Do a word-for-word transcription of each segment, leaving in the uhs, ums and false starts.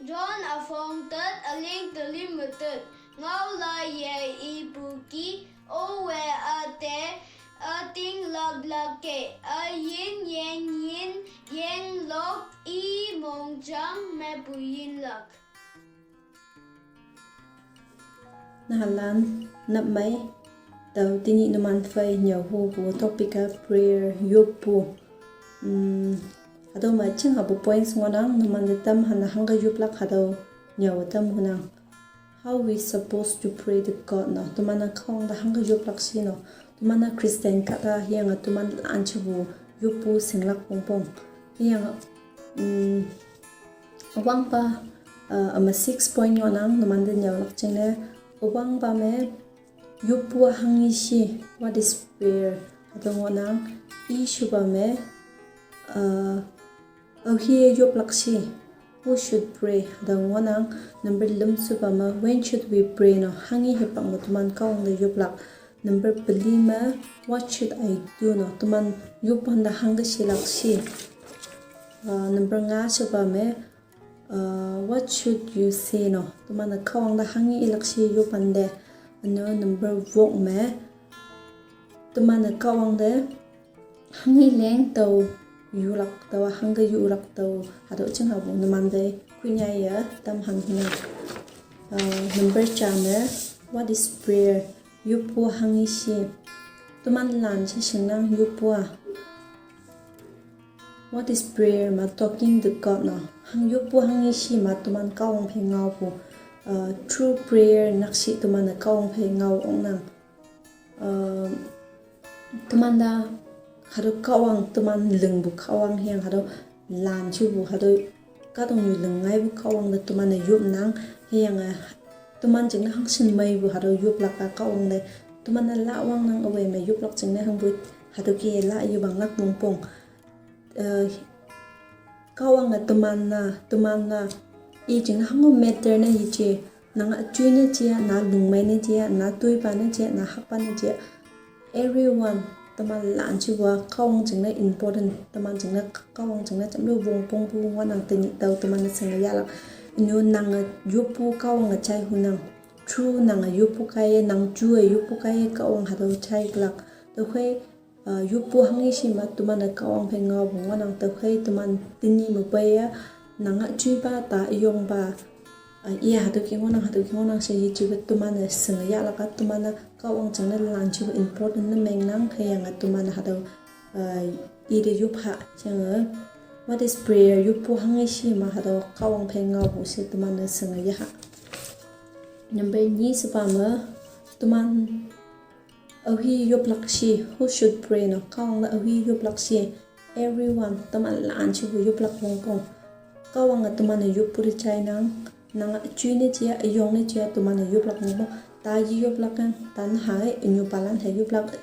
John aphong tet aling telim metet. Ngau la ye ipuki owe ate ating lap lake ayin yen yin yen lok i mongjang mepu yin lak. Nahalan nap mai tau tini numan fai nyau hu hu topic a prayer yop pu. Hmm, Hatüo me chinghapu points ngohnang, numan te tam hana hangke yoplak hatüo nyüo tam hunang. How we supposed to pray to God no? Teman-e Kahwang te hangke yoplak shi no? Teman-e Christian kahta hüyange teman lan shepu yoppu shinglak pongpong. Hüyange, mm, üwangpa, uh, üme six point ngohnang, numan te nyüolak jingne. Üwangpa me yoppu hanghe shi, what is prayer? Hatüo ngohnang, i shepa me, uh, aohe yoplak shi, who should pray? Hatüo ngohnang. Number lüm shepa me, when should we pray no? Hanghe hipak me teman Kahwang te yoplak. Number peli me, what should I do no? Teman yopwante hangke shilak shi. Uh, number nga shepa me, uh, what should you say no? Teman-e Kahwang te hanghe ilak shi yopwante. Üno number wok me, teman-e Kahwang te hanghe leng tao yulak tao, hangke yulak tao, hatüo chinghapu numan te kunyai ye tam han hunang. Uh, number ja me, what is prayer? Yoppu hanghe shi. Teman lan she shingnang yoppu a. What is prayer ma? Talking to God no. Hang yoppu hanghe shi ma teman Kahwang phei ngaopu. Uh, through prayer nakshih teman-e Kahwang phei ngao oknang. Uh, teman te hatüo Kahwang, teman lingpu Kahwang hüyange hatüo lan shepu, hatüo kahtoknyu ling ngaipu Kahwang te teman-e yopnang, hüyange teman jingne hangshin meipu hatüo yoplak-a Kahwang te teman-e lawangnang, aowe me yoplak jingne hangpu hatüo ke la yebanglak pongpong. Eh, Kahwange teman-a, teman-a, i jingne hango matter ne yeje, nang üjoi ne je, na lungmei ne je, na toipa ne je, na hakpa ne je, everyone, teman lan shepu-a Kahwang jingne important, teman jingne Kahwang jingne jamloi wongpongpu ngohnang. Tenyih tao teman-e shinge yahlak. Ünyu nange yoppu Kahwange jai hunang. Through nange yoppu kaiye, nang jue yoppu kaiye Kahwang hatüo jailak. Tüokhei, uh, yoppu hanghe shi ma teman-e Kahwang phei ngaopu ngohnang. Tüokhei teman tenyih me peiye, nang üjoipa ta üyongpa, uh, i hatüo ke ngohnang, hatüo ke ngohnang she yejepe teman-e shinge yahlak-a teman-e Kahwang jingne lan shepu important ne mengnang, hüyange teman-e hatüo, uh, ite yop ha, hüyange, what is prayer? Yoppu hanghe shi ma hatüo Kahwang phei ngaopu she teman-e shinge yaha. Number nyi shepa me, teman aohe yoplak shi, who should pray no? Kahwang te aohe yoplak shi, everyone, teman lan shepu yoplak wongpong. Kahwange teman-e yoppu te jainang, nang üjoi ne je, üyong ne je, teman-e yoplak wongpong. Ta ye yoplakang, ta naha-e, ünyupalan hei yoplak,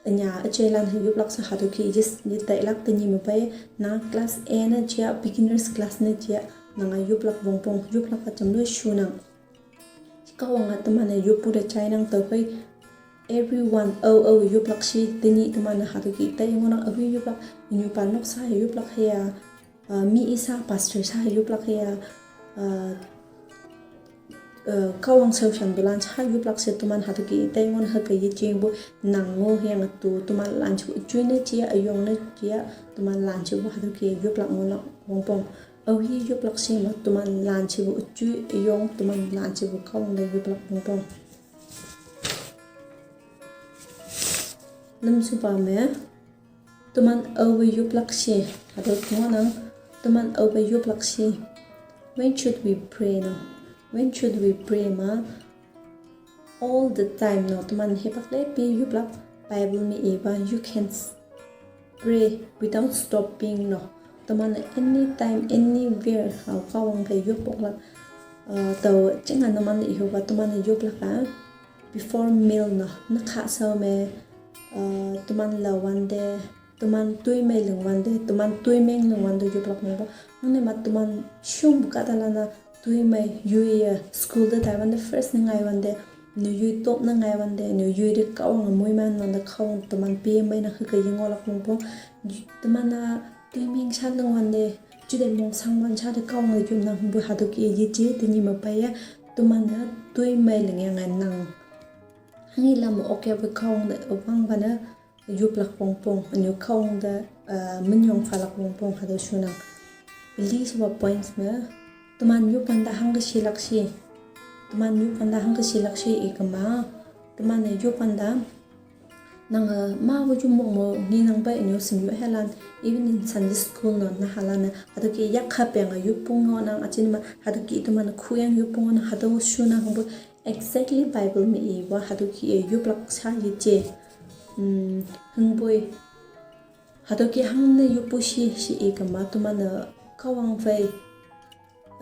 ünya üjeilan hei yoplak she hatüo ke yes, yetailak. Tenyih me pei, nang class A ne je, beginners class ne je, nange yoplak wongpong, yoplak-a jamloi shunang. Kahwange teman-e yoppu te jainang. Tüokhei everyone, ao, ao yoplak shi, tenyih teman-e hatüo ke tai ngohnang, aohe yoplak, ünyupa noksa hei yoplak hüya, uh, mi isa pastor sha hei yoplak hüya, uh, uh, Kahwang shaoshanpulan sha yoplak she teman hatüo ke tai ngohnang. Hüke yejingpu nang-o hüyange tu teman lan shepu üjoi ne je, üyong ne je, teman lan shepu hatüo ke yoplak ngohnang wongpong. Aohe yoplak shi ma teman lan shepu üjoi üyong, teman lan shepu Kahwang te yoplak wongpong. Lüm shepa me, teman aope yoplak shi, hatüo ngohnang, teman aope yoplak shi. When should we pray no? When should we pray ma? All the time no, teman hipak lepi yoplak. Bible me ipa, you can s-, pray without stopping no. Teman anytime, anywhere, hao Kahwang phei yop oklak. Uh, tao jinga numan ihupa teman yoplak-a, before meal no, nükha shao me, uh, teman laowante, teman toimei lingwante, teman toimeng lingwante yoplak nangpa. Hangne ma teman shongpu kahtalan-a toimei yoiye, school te taiwante first ne ngaiwante, nu yoi top ne ngaiwante, nu yoi te Kahwange moiman wante Kahwang teman pemei nang hüke yengohlak wongpong. Teman-a toimeng sha lingwante, Jude mong sangwan cha de Kahwang de yum nang hüngpoi hatüo kih-e yeje, tenyih me peiye teman-e toimei lingyang-e nang hanghi lam me okyapoi Kahwang te wangpa ne yoplak wongpong, ünyu Kahwang te, uh, minyong phalak wongpong hatüo shunang. Peli shepa points me, teman yopwante hangke shilak shi. Teman yopwante hangke shilak shi ikema, teman-e yopwante nange mapu ju mok mo ngenang pei ünyu shimyu halan, even in Sunday school no nahalan-e hatüo kih-e yakha peng-e yoppu ngohnang, üjinme hatüo kih-e teman-e khuyang yoppu ngohnang, hatüo shunang hüngpoi exactly Bible me iwa hatüo kih-e yoplak sha yeje. Hmm, hüngpoi hatüo kih hangne yoppu shi, shi ikema teman-e Kahwang phei,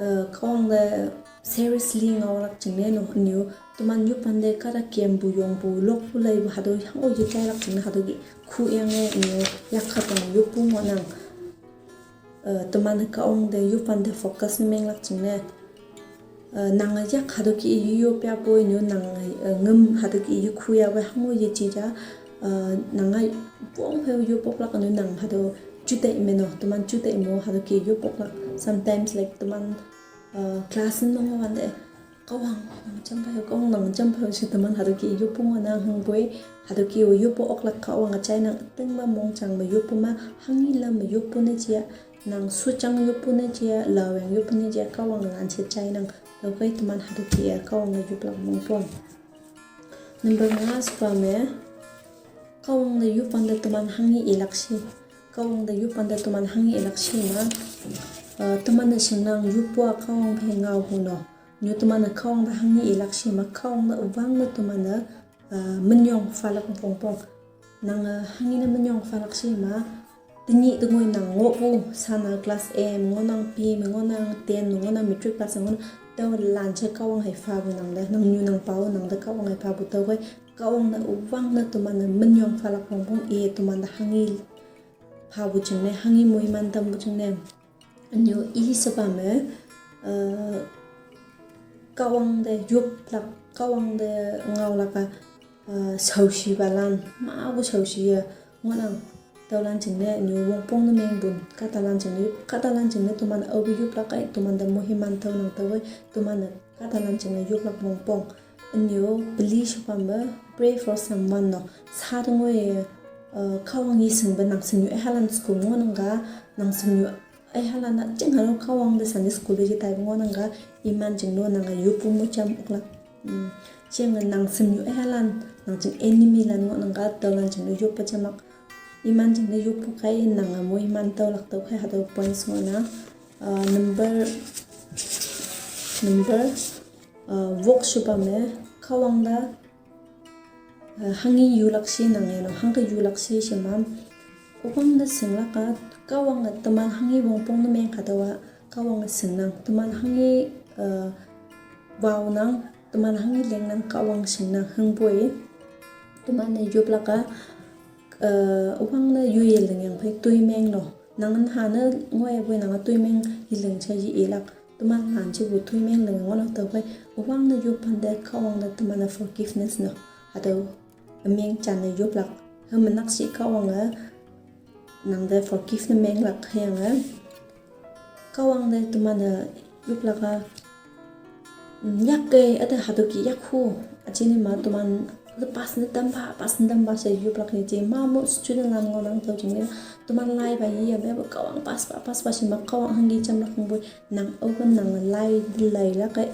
uh, Kahwang te seriously ngaolak jingne no ünyu, teman yopwante kahta kempu yongpu lokpu leipu hatüo hango yetailak jingne hatüo kih khuyange ünyu yakha peng yoppu ngohnang. Uh, teman-e Kahwang te yopwante focus ne menglak jingne, uh, nange yak hatüo kih-e yop yapoi ünyu nang, uh, ngüm hatüo kih-e yekhu yapoi hango yeje ja, uh, nange wong phei yop oklak ünyu nang hatüo juteih me no, teman juteih mo hatüo kih-e yop oklak. Sometimes like teman, uh, class ne nong wante, Kahwang nang jam phei, Kahwang nang jam phei she teman hatüo kih-e yoppu ngohnang hüngpoi, hatüo kih-e yoppu oklak Kahwange jainang, ütingpa mongjang me yoppu ma, hanghi lam me yoppu ne ja, nang shujang yoppu ne ja, laoyang yoppu ne ja, Kahwang lanshe jainang, tüokhei teman hatüo kih-e Kahwang te yoplak wongpong. Number nga shepa me, Kahwang te yopwante teman hanghi ilak shi. Kahwang te yopwante teman hanghi ilak shi ma, uh, teman-e shingnang yoppu-a Kahwang phei ngaohu no. Ünyu teman-e Kahwang te hanghi ilak shi ma, Kahwang te wangne teman-e, uh, minyong phalak wongpong. Nange hanghi ne minyong phalak shi ma, tenyih tengoi nang ngohpu sana class A me ngohnang, B me ngohnang, ten me ngohnang, matric pass me ngohnang, tao lanshe Kahwang hei phapu nang te, nangnyu nang pao nang te Kahwang hei phapu tüokhei, Kahwang te wangne teman-e minyong phalak wongpong, i teman te hanghi phapu jingne, hanghi moiman tampu jingne. Ünyu i shepa me, uh, Kahwang te yoplak, Kahwang te ngaolak-a, uh, shaoshipalan, mapu shaoshi-e ngohnang, tüolan jingne ünyu wongpong ne mengpun, kahtalan jingne, kahtalan jingne teman aope yoplak-e, teman te moiman tüonang tüokhei, teman-e kahtalan jingne yoplak wongpong. Ünyu peli shepa me, pray for someone no. Sa tengoi, uh, Kahwang yeshingpe nang shimyu eihalan school ngohnang-a, nang shimyu eihalan-a jing halo Kahwang te Sunday school te yetaipu ngohnang-a, iman jingno nange yoppu mo jam oklak. Hmm, jing nang shimyu eihalan, nang jing enemy lan ngohnang-a, tüolan jingne yoppu jamlak. Iman jingne yoppu kaiye nange moiman tüolak tüokhei hatüo points ngohnang. Uh, number, number, uh, wok shepa me, Kahwang te, uh, hanghi yulak shi nang-e no, hangke yulak shi she ma, üwangne shinglak-a, Kahwange teman hanghi wongpong ne meng hatüowa, Kahwange shingnang, teman hanghi, uh, waonang, teman hanghi lengnang Kahwang shingnang hüngpoi, teman-e yoplak-a, uh, üwangne yoye lingyang phei toimeng no. Nang nhanne ngoiyapoi nange toimeng yeling she ye-ilak. Teman lan jepu toimeng ling ngohnang tüokhei, üwangne yoppante Kahwang te teman-e forgiveness no. Hatüo ümeng janne yoplak. Hüme nakshih Kahwange nang te forgive ne menglak hüyange, Kahwang te teman-e yoplak-a, mm, yakkei üte hatüo kih yakhu, üjinne ma teman te pass ne tampha, pass ne tampha she yoplak yeje, mamu student lan ngohnang tüo jingne, teman laipa yeyam yapu Kahwang passpa, passpa she ma Kahwang hangki jamlak hüngpoi, nang open nang lai, lailak-e,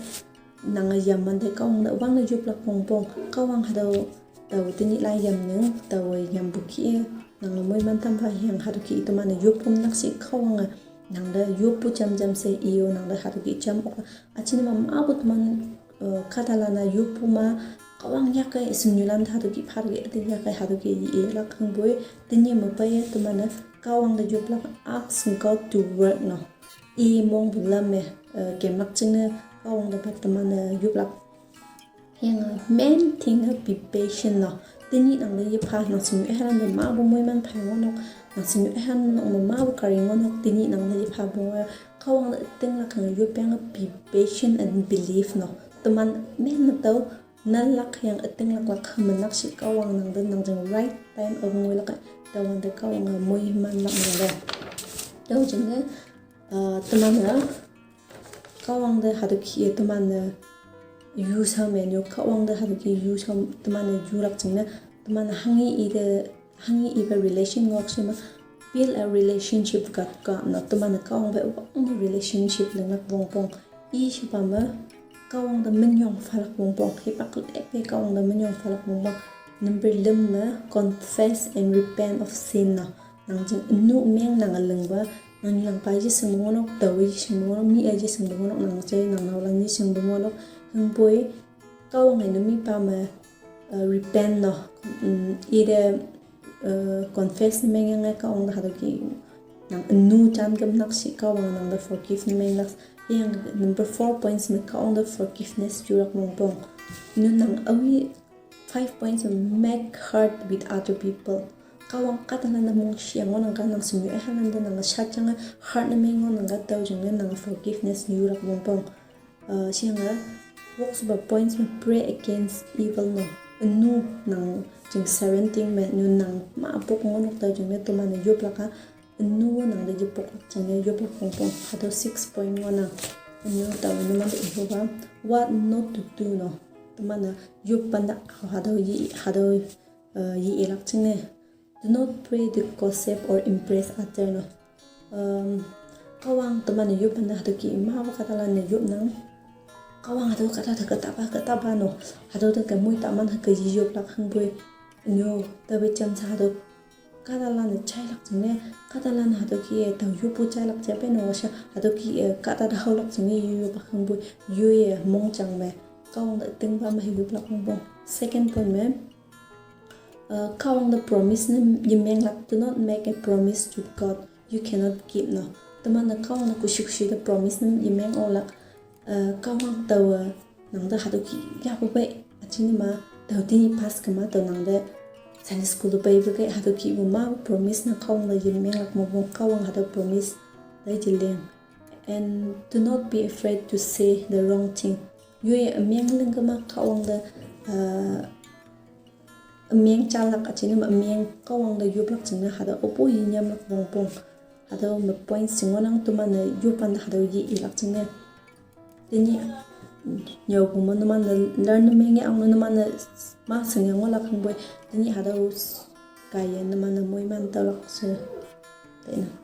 nange yamwante Kahwang te wangne yoplak wongpong, Kahwang hatüo, tao tenyih lai yamnang, taowe yampu kih-e, nange moiman tampha hüyange hatüo kih teman-e yoppu nakshih Kahwange, nang te yoppu jam jam she i-o nang te hatüo kih jam ok, üjinne ma mapu teman, uh, kahtalan-a yoppu ma, Kahwang yakkei shimnyulan te hatüo kih phatüoh-e, üte yakkei hatüo kih ye-ilak hüngpoi, tenyih me peiye teman-e Kahwang te yoplak ask God to work no. I mongpu lam me, uh, kemlak jingne Kahwang te pat teman-e yoplak. Hüyange main thing-a be patient no. Tenyih nang te yepha nang shimnyu eihalan te mapu moiman phei ngohnok, nang shimnyu eihalan nok me mapu kari ngohnok, tenyih nang te yephapu-a Kahwang te ütinglak hüyange yopyange be patient and believe no. Teman menne tao nanlak hüyange ütinglaklak hüme nakshih Kahwang nang te nang jing right time-e ngoilak-e, tüowante Kahwange moimanlak nang te. Tüo jingne, Uh, teman-e Kahwang te hatüo kih-e teman-e yu shao me nyo, Kahwang te hatüo kih yu shao teman-e yulak jingne, teman-e hanghi ite, hanghi ipe relation ngoh she me, build a relationship with God, God no, teman-e Kahwang pe wangne relationship linglak wongpong. I shepa me, Kahwang te minyong phalak wongpong, hipak lepe Kahwang te minyong phalak wongpong. Number lüm me, confess and repent of sin no. Nang jing ünu meng nang ülingpa, nang langpa yeshingpu ngohnok, taowe yeshingpu ngohnok, mi-e yeshingpu ngohnok, nang jai nang naolan yeshingpu ngohnok, hüngpoi, Kahwang-e ne mipa me, uh, repent no, mm, ite, uh, confess ne mengyange Kahwang te hatüo kih, nang ünu jan kemnak shi Kahwang nang te forgive ne menglak. Hüyange number four points me Kahwang te forgiveness yulak wongpong. Nu nang awi five points me make heart with other people. Kahwang kahtalan te mongshih ngohnang ka nang shingnyu-e halan te nang shat jange heart ne meng ngohnang ka tao jingne nang forgiveness yulak wongpong. Uh, shiyange, woksupa points me pray against evil no. Ünu nang jing surrounding me nu nang ma pok ngohnok tao jingne teman-e yoplak-a, ünu nang te yepoklak jingne yoplak wongpong. Hatüo six point ngohnang. Ünu tao numante ihopa, what not to do no. Teman-e yoppan te hatüo ye, hatüo, uh, ye ilak jingne. Do not pray to gossip or impress other no. Um, Kahwang teman-e yoppan te hatüo kih mapu kahtalan-e yopnang. Kahwang hatüo kahta te ketapa ketapa no. Hatüo te kemoi taman hüke ye yoplak hüngpoi. Nyo, taowe jamshe hatüo kahtalan-e jailak jingne, kahtalan hatüo kih-e tao yoppu jailak ja pei no, sha hatüo kih-e kahta te haolak jingne ye yoplak hüngpoi, yoye mongjang me Kahwang te tingpa me yoplak wongpong. Second point me, uh, Kahwang te promise ne yemenglak, do not make a promise to God you cannot keep no. Teman-e Kahwang te kushi kushi te promise ne yemeng oklak, uh, Kahwang taowe nang te hatüo kih yahpu pei, üjingne ma, tao tenyih pass kema tao nang te Sunday school te peipu kei hatüo kihpu ma promise nang Kahwang te yemenglak mopong, Kahwang hatüo promise te yeling. And do not be afraid to say the wrong thing. Yoye ümeng ling kema Kahwang te, uh, ümeng jalak üjingne ma ümeng Kahwang te yoplak jingne hatüo opu yenyamlak wongpong. Hatüo me points jingohnang teman-e yoppan te hatüo ye ilak jingne. Tenyih, nyüopu me numan-e learn ne mengyange ang numan-e ma shingyang ngohlak hüngpoi. Tenyih hatüo kaiye numan-e moiman taolak she. Teinang.